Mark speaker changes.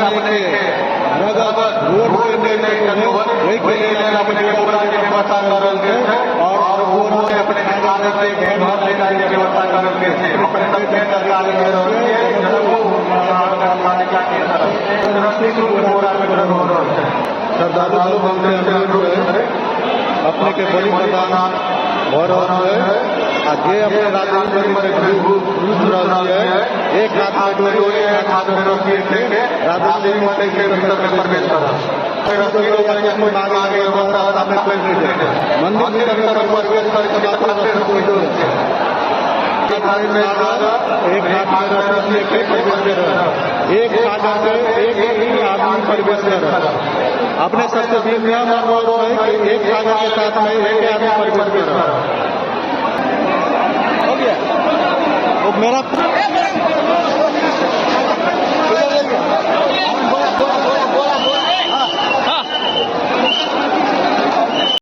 Speaker 1: अपने के नगद रोड पे नहीं वही के लेल अपने के बोरा के व्यवस्था करल गेल छै और ओ अपने के कागज के घर ले जाय के व्यवस्था करल गेल छै। अपने सबके तरकारी के रहल छियै जनकपुर नगरपालिका के तरफ से निःशुल्क बोरा वितरण हो रहल छै।
Speaker 2: श्रद्धालु भक्त से अनुरोध है, अपने के बलि प्रदान भऽ रहल छै आ जे अपने राजनीति में घुस रहल छियै, एक हाथ में डोरी, एक हाथ में रस्सी लेके राजनीति में
Speaker 1: के भीतर में प्रवेश करल।
Speaker 2: मंदिर भीतर में प्रवेश करके मात्र रस्सी डोरी, एक हाथ में रस्सी लेके प्रवेश करल, एक सागर से एक ही आदमी प्रवेश करल। अपने सबसे भी नियम अनुरोध है कि एक सागर के साथ में एक आदमी प्रवेश करल। हो गया वो मेरा।